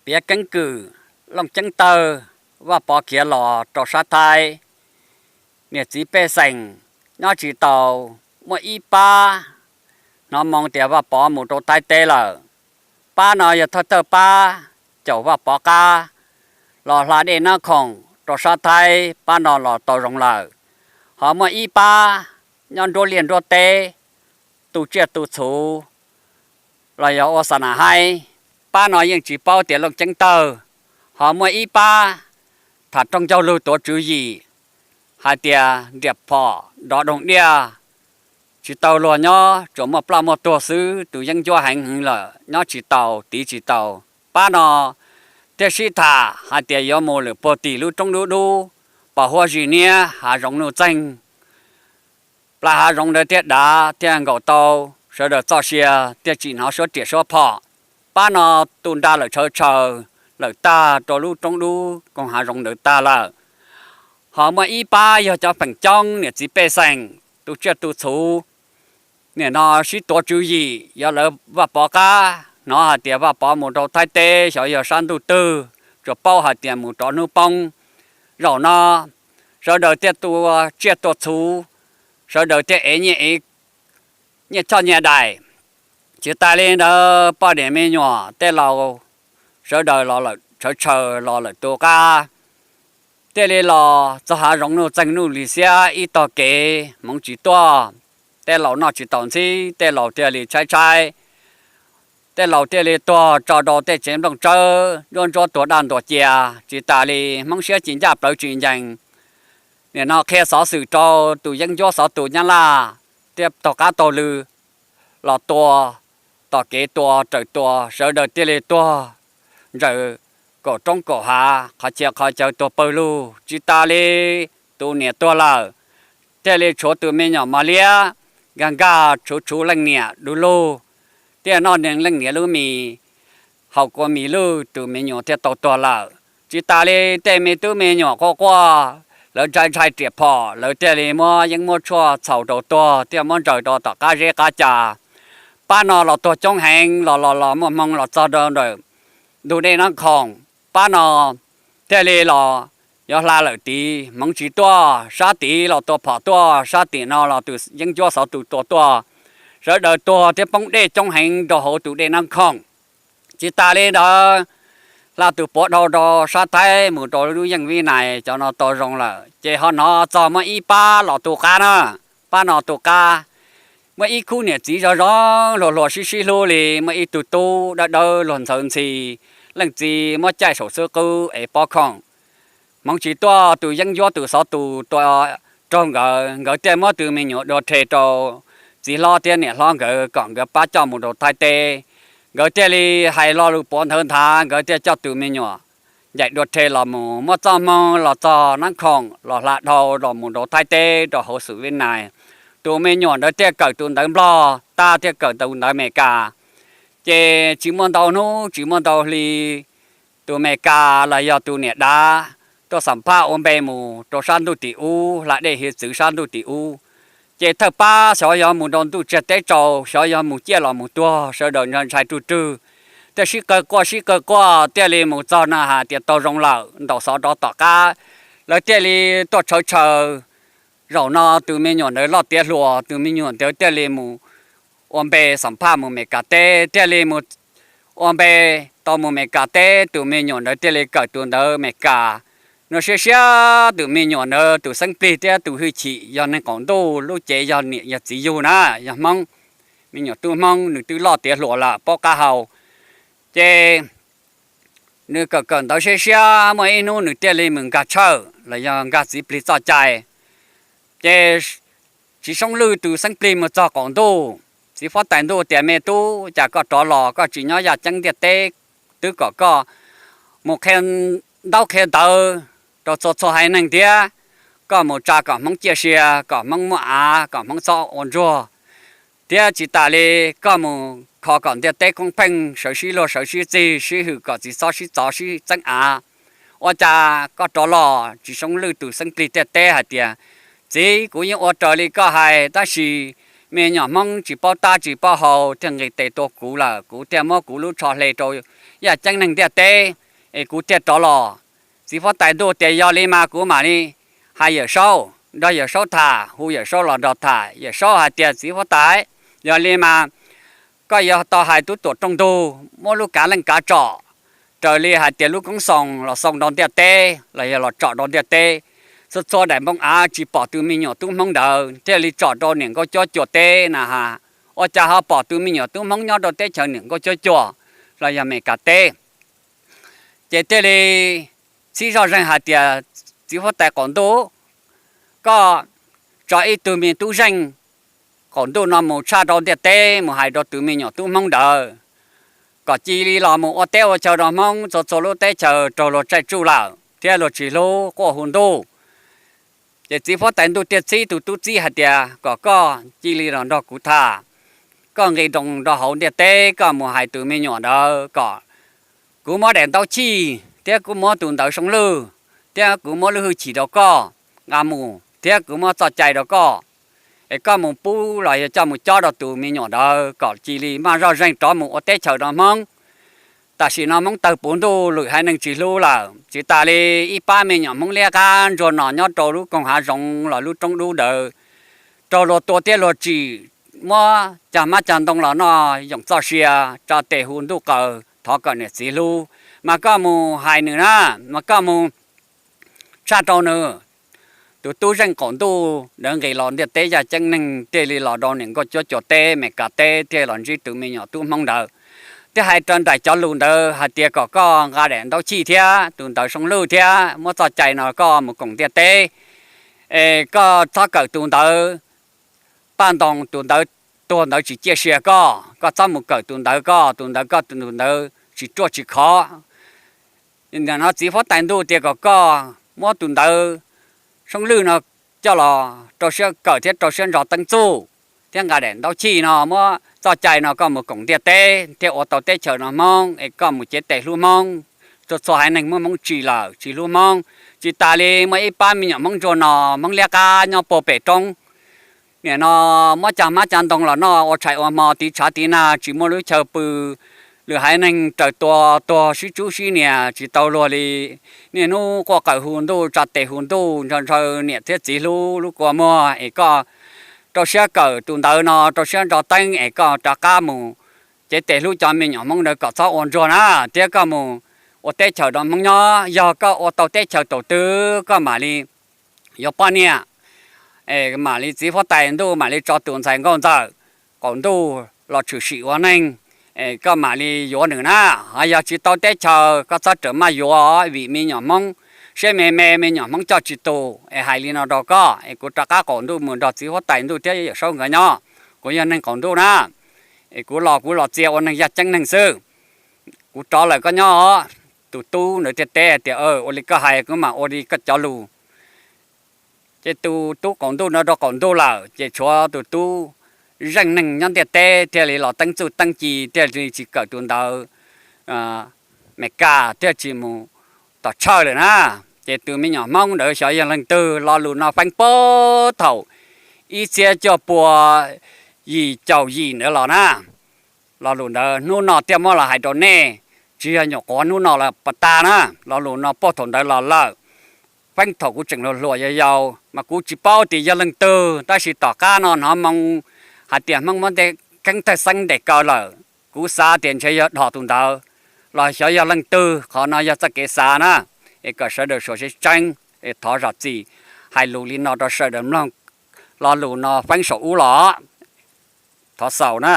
piav keeb kwm, looj ceeb tawg, Vaj Pov khiav los rau sab Thaib, niam txiv pej xeem nyob tsis taus, muaj ib pab hnov moo tias Vaj Pov mus rau Thaib teb lawm. Pab no yog thawj thawj pab caum Vaj Pov qab los hla dej Nab Khoom rau sab Thaib, pab no los tau zoo lawm. Ho muaj ib pab nyob nruab liaj nruab teb, tu tsiaj tu txhuv los yog ua xa na haib, pab no yeej tsis paub tias looj ceeb tawg. Ho muaj ib pab tham rooj ncaug lug tuav tswv yim hais tias nriam phom nrov doog diaj, tsis tau luag nyob, tsuas muaj ploj muaj tuag xwb, tus yeeb ncuab heev heev lawm, nyob tsis taus, tiv tsis taus. Pab no thiaj sib tham hais tias yuav mus lawm puag tim lub roob dub dub, pos huab zis niab, hav zoov nuj txeeg, plas hav zoov ntawd thiaj dav thiaj nkaum tau sawv daws txoj sia, thiaj tsis hnov suab riam suab phom. Pab no tu nra lawm tshawv tshaws lawm tag rau lub roob dub koog hav zoov ntawd tag lawm. Ho muaj ib pab yog cov feem coob niam txiv pej xeem tu tsiaj tu txhuv, nim no sib tuav tswv yim yuav lawv Vaj Pov qab, hnov hais tias Vaj Pov mus rau Thaib teb, xyov yog sab ntuj twg, tsuas paub hais tias mus rov hnub poob. Zaum no sawv daws thiaj tua tsiaj tua txhuv, sawv daws thiaj ev nyiaj ev nyiaj choj nyiaj daim. Tsis tas li ntawd poj niam me nyuam tej laus sawv daws los lawm tshawv tshaws los lawm tu qab, thiaj li los txog hav zoov nuj txeeg nuj lig xiab ib tog kev hmoov tsis tuaj. Tej laus noj tsis tau ntxhib, tej laus thiaj li tshaib tshaib, tej laus thiaj li tuag tso rau tej tsev nplooj tsawb, nruab ntsuab tuag daj ntuag cia. Tsis tas li Hmoob siab tsis ncaj plawv tsis ncees, nim no qhia xov xwm rau tus yeeb ncuab xov tus Nyab Laj thiab taug qab taug lw los tua, tom kev tua raws tua, sawv daws thiaj li tuag ntsaws kaum roob kaum hav, qhov chaw qhov chaw tuag pawg lug. Tsis tas li tus niam tuag lawm, thiaj li tshuav tus me nyuam mos liab nkag nkag tshuv tshuv leej niam du lug, thiaj noj neeg leej niam lub mis, haus kua mis lwj, tus me nyuam thiaj tau tuag lawm. Tsis tas li tej me tub me nyuam quaj quaj, lawv ntshai ntshai riam phom, lawv thiaj li muab yeeb muab tshuaj txhaum rau tuag thiaj muab ntsaws rau tom qab zeb qab ca. Pab no los tuag coob heev, los los los muaj hmoo los txog rau ntawm ntug dej Nab Khoom. Pab no thiaj li los yuav hla lawm tid, hmoov tsis tuaj, sab tid los tua phom tuaj, sab tim no los tus yeeb ncuab xov tus tua tuaj. Sawv daws tuag thiab poob dej coob heev rau hauv tus dej Nab Khoom. Tsis tas li ntawd, hla tus puav dhau rau sab Thaib mus rau lub yeej Vib Nais, cov no tau zoo lawm. Ces ho hnov txog muaj ib pab los tu qab na. Pab no tu qab, muaj ib khub niam txiv zoo zoo, hluas hluas sib sib hlub li, muaj ib tug tub dawb dawb luag ntxhawv ntxhi, leej txiv muab caij saum xub qwb es pob khoom. Hmoov tsis tuaj, tus yeeb ncuab tus xov tus tua raug nkawd, nkawd thiaj muab tus me nyuam dua rhe rau txiv hlob thiab niam hlob nkawd kom nkawd pab coj mus rau Thaib teb. Nkawd thiaj li hais lo lus puav nthawv nthav, nkawd thiaj coj tus me nyuam ncaim dua rhe los mus. Muaj txoj hmoo los txog Nab Khoom los hla dhau los mus rau Thaib teb rau hauv xum Vib Nais. Tus me nyuam ntawd thiaj kawm tus ntawv Nplog tag thiaj kawm tus ntawv Amelikas. Ces tsis muaj ntau hnub tsis muaj ntau hli, tus Amelikas los yog tus niam dav tuaj xam phaj ua npe mus rau sab ntuj tim ub, hla dej hiav txwv sab ntuj tim ub. Ces thawj pab xyov yog mus rau ntuj tsiag teb tsaus, xyov yog mus ciaj los mus tuag, sawv daws ntshai ntshai rwg rwg, thiaj sib qawg quaj sib qawg quaj thiaj li mus txog na has tias tau zoo lawm, ntaus xov rov tom qab. Lawv thiaj li tuaj tshawv tshaws. Zaum no tus me nyuam ntawd loj tiav hluas, tus me nyuam ntawd thiaj li mus ua npe xam phaj mus Amelikas teb, thiaj li mus ua npe tau mus Amelikas teb, tus me nyuam ntawd thiaj li kawm tus ntawv Amelikas. Nws siab siab, tus me nyuam ntawd tus xeeb plig thiab tus hwj chim yog neeg qaum ntuj, lub cev yog niam yog txiv yug na, yog Hmoob. Me nyuam tub Hmoob, nws twb loj tiav hluas lawm, paub qab hau. Ces nws kawm kawm ntawv siab siab, muaj ib hnub nws thiaj li mus nkag tshawj los yog nkag txiv plig txoj cai. Ces txiv Soob Lwj tus xeeb plig mus txog qaum ntuj, txiv huab tais ntuj tias, Me tub, cas koj rov los koj tsis nyob yaj ceeb ntiaj teb, twb kom koj mus qhia ntaub qhia ntawv rau txhua txhua haiv neeg thiab, koj mus tsa kom Hmoob ciaj sia, kom Hmoob muaj av, kom Hmoob txhob ua ntsuag. Thiab tsis tas li, koj mus kho kom ntiaj teb koob pheej sawv sib luag sawv sib txig, sib hwm kom txiv txhob sib txov sib txeeb av. Ua cas koj rov los? Txiv Soob Lwj tus xeeb plig thiaj teb hais tias, Txiv, kuv yeej ua raws li koj hais, tab sis me nyuam Hmoob tsis paub tab tsis paub hau thiaj nqis tes tua kuv lawm, kuv thiaj muab kuv lub tsho hle rau yaj ceeb neeg ntiaj teb, es kuv thiaj rov los. Txiv huab tais ntuj tias yog li mas kuv mam li hais Yawm Saub, nrog Yawm Saub tham, hu Yawm Saub los nrog tham. Yawm Saub hais tias txiv huab tais, yog li mas koj yuav tau hais tub tuam rooj ntug muab lub kav leej kav tsom, raws li hais tias lub koob xoo los xoo rau ntiaj teb los yog los tsom rau ntiaj teb, txhua txhua daim npoo av tsis pom tus me nyuam tub Hmoob ntawd thiaj li tsom rau niam nkauj cuab cuas teb na has. Ua cas ho pom tus me nyuam tub Hmoob nyob rau teb chaws niam nkauj cuab cuas los yog Meskas teb? Ces thiaj li txib zoj zeeg hais tias txiv huab tais qaum ntuj, koj tso ib tug me tub zeej qaum ntuj no mus tshaj rau ntiaj teb mus hais rau tus me nyuam tub Hmoob ntawd kom cia li los mus ua teb ua chaw rau Hmoob txhua txhua lub teb chaws raug luag tsaij tsuj lawm thiab luag tsis hlub quaj hu ntuj. Ces txiv huab tais ntuj thiaj txib tus tub txib hais tias kom koj cia li los nrog kuv tham, koj nqis nroos rau hauv ntiaj teb koj mus hais tus me nyuam ntawd kom kuv muab daim ntaub chij thiab kuv muab tus ntawv soob lwj thiab kuv muab lub hwj chim rau koj nqa mus thiab kuv muab txoj cai rau koj, es koj mus pub los yog coj mus cob rau tus me nyuam ntawd kom cia li maj zoj zeeg rov mus ua teb chaws rau Hmoob. Tam sim no Hmoob tawg puv ntuj lwm haiv neeg tsis hlub lawm, tsis tas li ib pab me nyuam Hmoob liab qab ntsuag no nyob rau lub koog hav zoov los lub roob dub ntawd raug luag tua thiab luag tsim, muab cag mab cag ntoo los noj yoom txoj sia, tso tes hu ntuj qaws thov kom niam txiv hlub, mas koj mus hais nws na, mas koj mus tshaj rau nws. Tus tub zeej qaum ntuj ntawd nqis los ntiaj teb yaj ceeb neeg thiaj li los rau niam nkauj cuab cuas teb Meskas teb thiaj los ntsib tus me nyuam tub Hmoob ntawd, thiaj hais rau nraim cov lus ntawd hais tias kom koj nqa daim ntaub chij thiab tus ntawv soob lwj thiab muab txoj cai no koj mus koom ntiaj teb, es koj txhob kawm tus ntawv paj ntoos, tus ntawv tuag ntawd tsis ciaj sia koj, koj txhob mus kawm tus ntawv koj, tus ntawv koj tus ntawv tsis ruaj tsis khov. Nim no txiv huab tais ntuj tias kom koj muab tus ntawv soob lwj no coj los rau siab kawm thiab rau siab ntso teeb txuj thiab nqa daim ntaub chij no muab txoj cai no koj mus koom ntiaj teb thiaj ua tau teb chaws no Hmoob es koj mus cev tes hlub Hmoob. Txhua txhua haiv neeg muab Hmoob tsim lawm tsis hlub Hmoob, tsis tas li muaj ib pab me nyuam Hmoob ntsuag no Hmoob liab qab nyob puag pem roob, nim no muab cag mab cag ntoo los noj ua tshais ua hmo tiv tshav tiv nag tsis muaj lub chaw pw, lwm haiv neeg raws tua tuag sib tsub sib nias tsis tau luag li. Niaj hnub quaj qawm hu ntuj tso tes hu ntuj ntshaw ntshaw niam thiab txiv hlub lub kua muag es koj rau siab kawm tus ntawv no rau siab ntso teeb es koj rov qab mus cev tes hlub cov me nyuam Hmoob ntawd kom txhob ua ntsuag na, thiab koj mus ua teb chaws rau Hmoob nyob. Yog koj ua tau teb chaws thaum twg koj mam li yuav poj niam, mam li txiv huab tais ntuj mam li tso tus ntxhais nkauj ntxawm qaum ntuj los tshwm sim ua neeg, koj mam li yuav nws na. Ho yog tsis tau teb chaws koj txhob rawm maj yuav vim me nyuam Hmoob siab me me, me nyuam Hmoob coj tsis tus. Es hais li no rau koj es kuv rov qab qaum ntuj mus nrog txiv huab tais ntuj thiab Yawm Saub nkawd nyob, kuv yog neeg qaum ntuj na, es kuv los kuv los txia ua neeg yaj ceeb neeg xwb, kuv rov lawm koj nyob os. Tus tub ntawd thiaj teb tias ua li koj hais kuv mam ua li koj cov lus. Ces tus tub qaum ntuj no rau qaum ntuj lawm ces tshuav tus tub zeej neeg nyob ntiaj teb thiaj li los teeb txuj teeb ci thiaj li tsis kawm tus ntawv Meskas thiaj tsis mus tom tshawj lawm na. Ces tus me nyuam Hmoob ntawd xyov yog leej twg, lo lus no feeb puag thaum ib txhiab cuaj pua yim caum yim ntawd los na. Lo lus ntawd hnub no thiaj muab los hais rau nej, tsis yog nyuam qhuav hnub no los pas tas na, lo lus no puag thaum ntawd los lawm. Feeb thaum kuv tseem hluas hluas yau yau mas kuv tsis paub tias yog leej twg, tab sis tom qab no hnov moo hais tias Hmoob muab keeb thawj xeeb ntes kaw lawm, kuv xav tias ntshe yog Dhos tus ntawd los xyov yog leej twg, qhov no yog txoj kev xav na. Es kom sawv daws suav tseeb tseeb, es thov zam txim hais lus li no rau sawv daws mloog. Lo lus no feeb saum ub los thov xaus na.